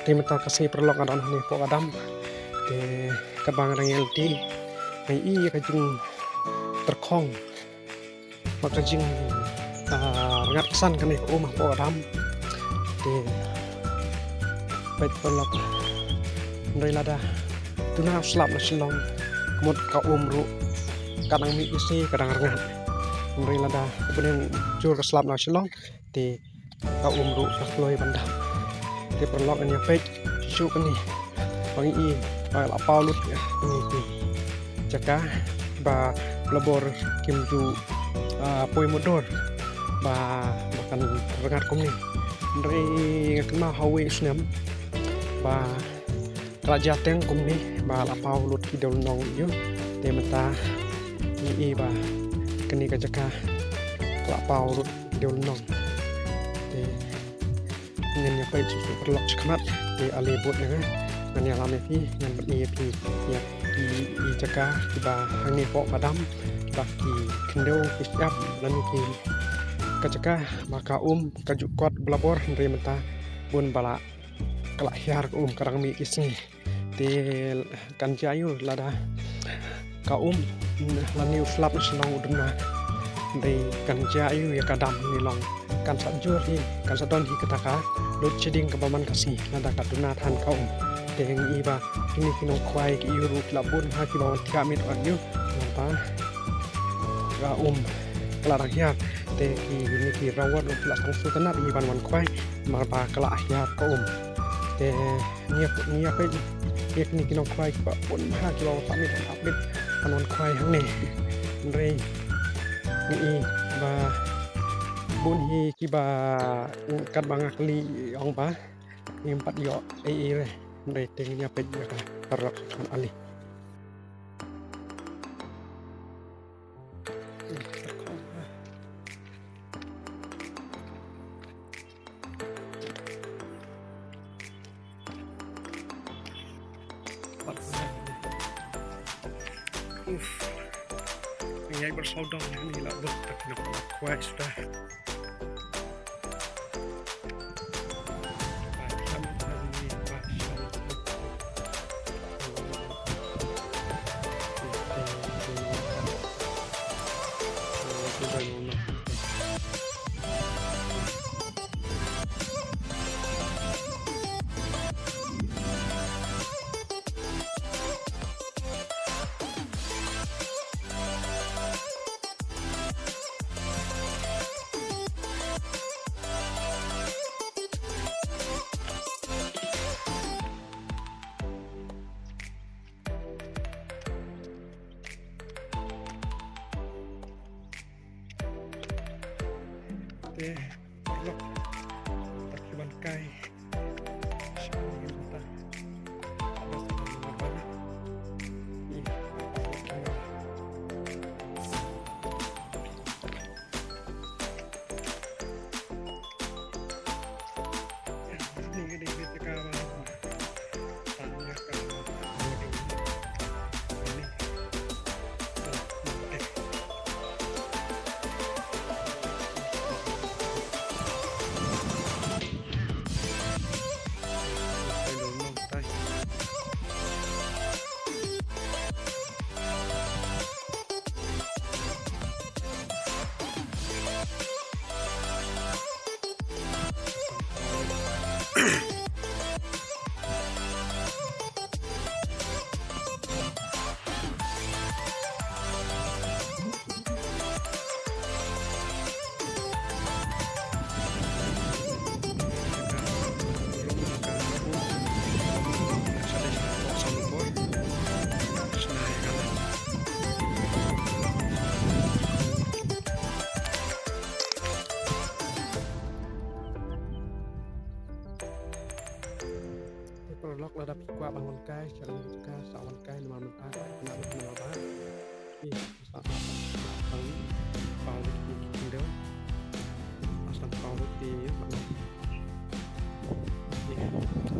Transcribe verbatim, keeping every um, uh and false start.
Te mynta ka sngi paralok nga don hangne hapoh ka dam. Te katba nga dang ïa lynti nga ïohi ïa ka jingtyrkhong bad ka jing, ah, rngat ksan kane ka um hapoh ka dam. Te peit paralok, hynrei lada duna u slap na shnong, ka mut ka um ruh ka dang mih ki sngi ka dang rngat. Hynrei lada u bneng jur ka slap na shnong, te ka um ruh ka kloi ban dap. Te paralok, ngan ïa peit shuh shuh kane ba ngi i ba la paw lut kine ki jaka ba la bor kim ju, ah, poi mutdur ba, ba kan rngat kumne. Hynrei nga kynmaw ha uwei u snem ba ka la jia teng kumne ba la paw lut ki dewlynnong ïa u. Te mynta ngi i ba kane ka jaka ka la paw lut ki dewlynnong. Te ngin ïa peit shuh shuh paralok shakhmat. Te ale bud ïa nga, ngan ïalam ïa phi, ngan pyni ïa phi ïa ki, ki jaka kiba hangne hapoh ka dam, kiba ki khyndew ki shyiap lane ki, ka jaka ba ka um ka ju kot ba la bor, hynrei mynta bun ba la, ka la hiar ka um, ka dang mih ki sngi. Te kan jia aiu lada ka um lane u slap na shnong u duna? Hynrei kan jia aiu ïa ka dam? Ngi long kan sa jur hi, kan sa don hi kata ka load shedding kaba man ka sngi lada ka duna than ka um. Te ngi i ba kine ki nongkhwai ki ïoh ruh ki la bun ha kiba wan thiah miet wan ïoh namar ba ka um ka la dang hiar. Te kine ki rawor ruh ki la sngewsynei ban wan khwai namar ba ka la hiar ka um. Te ngi ïa, ngi ïa peit ïa kine ki nongkhwai kiba bun bha kiba wan thiah miet wan ap miet ban wan khwai hangne. Hynrei ngi i ba bun hi kiba katba nga kylli ong ba ngim pat ïoh ei ei re. Hynrei te ngin ïa peit ïa ka paralok shakhmat, ale. Uf. Ngi ïa bar sawdong ni la bun tak na khwai suda. Te paralok, ta ki ban kai. Te paralok, lada phi kwah ban wan kai, sha ka jaka sa wan kai namar mynta ka dei ka dei namar ba. Ïa, sa, sa, sa, paw lut ki khyndew. Sa paw lut ki, ïa, paw lut. Ïa.